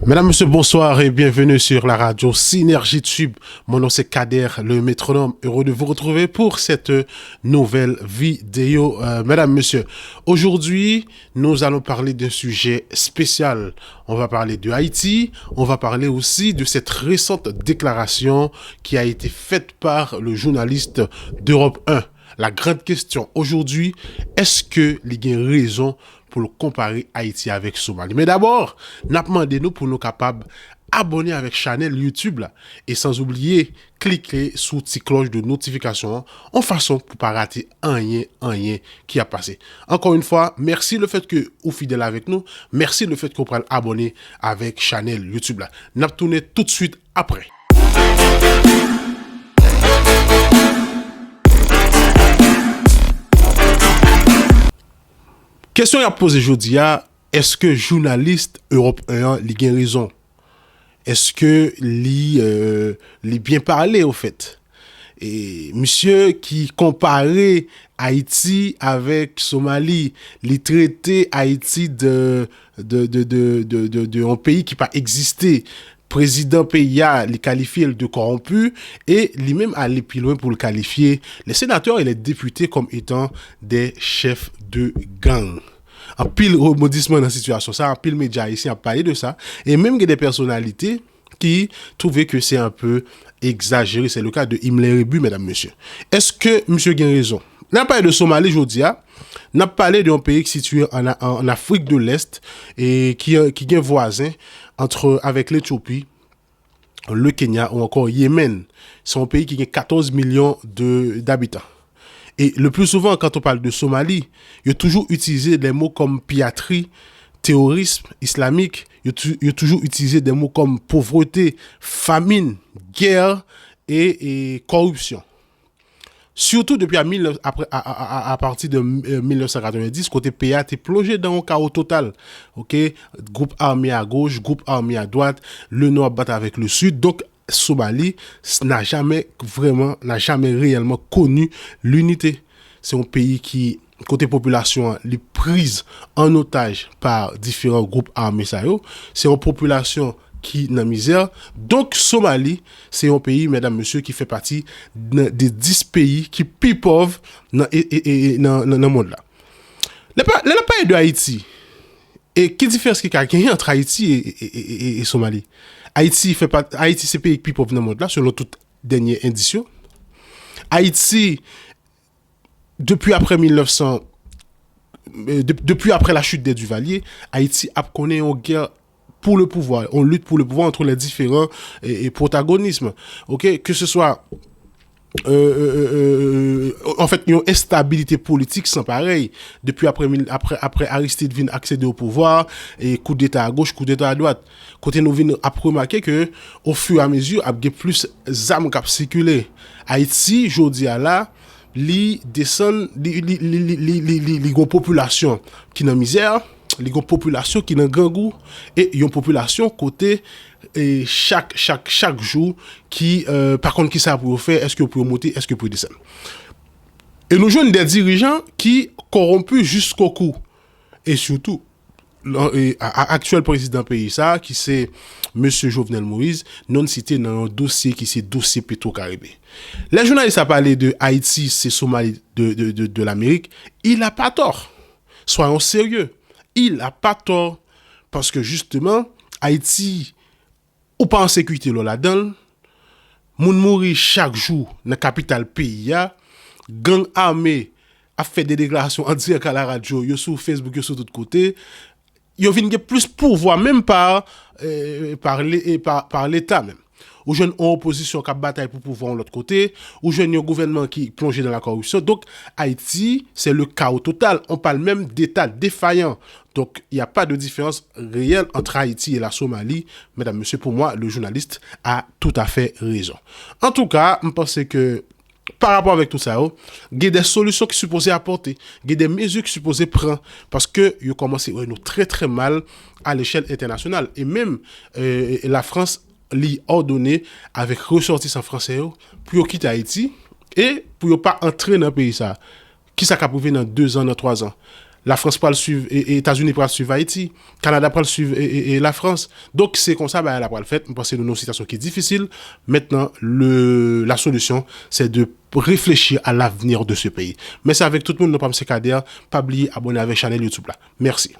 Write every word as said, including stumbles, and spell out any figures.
Mesdames, Messieurs, bonsoir et bienvenue sur la radio Synergie Tube. Mon nom c'est Kader, le métronome. Heureux de vous retrouver pour cette nouvelle vidéo. Euh, mesdames, Messieurs, aujourd'hui, nous allons parler d'un sujet spécial. On va parler de Haïti, on va parler aussi de cette récente déclaration qui a été faite par le journaliste d'Europe un. La grande question aujourd'hui, èske li gen rezon pou l konpare Ayiti avèk Somali? Men dabò, n ap mande nou pou nou kapab abòne avèk chanèl YouTube la e sans oublier klike sou ti klòch de notifikasyon an, an fason pou pa rate anyen, anyen ki ap pase. Encore une fois, merci le fait que ou fidèl avèk nou, merci le fait que ou pral abòne avèk chanèl YouTube la. N ap tounen tout de suite après. Kesyon y ap poze jodi a, èske jounalis Europe un an li gen rezon? Èske li, euh, li byen pale, ofèt? E misye ki konpare Ayiti avèk Somali, li trete Ayiti de, de, de, de, de, de, de yon peyi ki pa egziste. Prezidan peyi a, li kalifye l de kòwonpi, e li menm ale pi lwen pou l kalifye les sénateurs et les députés comme étant des chefs de gang. Anpil rebondisman nan sitiyasyon sa, anpil medya ayisyen ap pale de sa, e menm gen de pèsonalite ki twouve ke se un peu egzajere. Se le ka de Himmler Rébu, medam, mesye. Èske misye gen rezon? N ap pale de Somali jodi a, n ap pale de yon peyi ki sitiye an, an, an Afrik de Lès e ki, ki gen vwazen antre, avèk Letyopi, le Kenya ou ankò Yemen. Se yon peyi ki gen katòz milyon de, d'abitan. E le plus souvent, quand on parle de Somali, yo toujou itilize de mo kòm pyatri, terorism islamik, yo, tou- yo toujou itilize de mo kòm povrete, famin, gè e, e kòripsyon. Sitou depi a mil nèf, apre, a, a, a, a pati de, euh, mil nèf san katrevenndis, kote peyi a te plonje dan yon kawo total. Ok? Gwoup ame a goch, gwoup ame a dwat, le nò ap bat avèk le sid. Donk, Somali s- n'a jamais vraiment, n'a jamais réellement connu l'unité. Se yon peyi ki, kote popilasyon an, li priz an otaj pa diferan gwoup ame sa yo. Se yon popilasyon ki nan mizè. Donk, Somali, se yon peyi, medam, mesye, ki fè pati nan, de dis peyi ki pi pòv nan, e, e, e, e, nan, nan, nan mond la. Lè pa- lè n ap pale de Ayiti, e ki diferans ki ka genyen ant Ayiti e, e, e, e, e, e Somali? Ayiti fè pa- Ayiti se peyi ki pi pòv nan mond la, selon tout dènye endis yo. Ayiti, depi apre mil nèf san, euh, de- depi apre la chute des Duvalier, Ayiti ap konnen yon gè pour le pouvoir, on lutte pour le pouvoir entre les différents, e, e, protagonism. Ok, ke se swa, euh, euh, euh, euh, an fèt, yon enstabilite politik san parèy. Depi apre, mil- apre, apre Aristide vin aksede o pouvwa, e koudeta a goch, koudeta a dwat. Kote nou vin ap remake ke, o fur e a mezi, ap gen plis zam k ap sikile. Ayiti, jodi a la, li desann, li, li, li, li, li, li, li, li gon popilasyon ki nan mizè, li gon popilasyon ki nan grangou, e yon popilasyon kote, e chak, chak, chak jou, ki, euh, pa konn kisa pou yo fè, èske pou yo monte, èske pou yo desann. E nou jwenn de dirijan ki kòwonpi jiskokou. E sitou, lan- e, a- a- aktyèl prezidan peyi sa, ki se mesye Jovenel Moïse, non l site nan yon dosye ki se dosye Petro Caribe. Lè jounalis la pale de Ayiti, se Somali de, de, de, de Lamerik, il a pas tort. Soyons sérieux. Il a pas tort. Paske jisteman, Ayiti, ou pa an sekirite lè w ladan l. Moun mouri chak jou nan kapital peyi a. Gang ame ap fè de deklarasyon an dirèk a la radyo, yo sou Facebook, yo sou tout kote. Yo vin gen plis pouvwa menm pa, eh, pa le- eh, pa, pa Leta menm. Ou jwenn yon opozisyon k ap batay pou pouvwa yon lòt kote, ou jwenn yon gouvènman ki plonje nan la kòripsyon. Donk, Ayiti, se le kawo total. On parle même d'État défaillant. Donc, il n'y a pas de différence réelle entre Haïti et la Somalie. Mesdames, Messieurs, pour moi, le journaliste a tout à fait raison. Antouka, m panse ke pa rapò avèk tout sa yo, gen de solisyon ki sipoze apòte, gen de mezi ki sipoze pran, paske yo kòmanse wè nou trè, trè mal a lechèl entènasyonal. E menm, eh, Lafrans, li òdone avèk resòtisan fransè yo pou yo kite Ayiti e pou yo pa antre nan peyi sa. Kisa k ap rive nan dezan, nan twazan? Lafrans pral swiv, e, e Etazini pral swiv Ayiti, Kanada pral swiv e, e, e Lafrans. Donk, se konsa bagay la pral fèt. Mwen panse nou nan yon sitiyasyon ki difisil. Maintenant, le, la solution, c'est de réfléchir à l'avenir de ce pays. Mèsi avèk tout moun, non pa m se Kader, pa bliye abòne avèk chanèl YouTube la. Mèsi.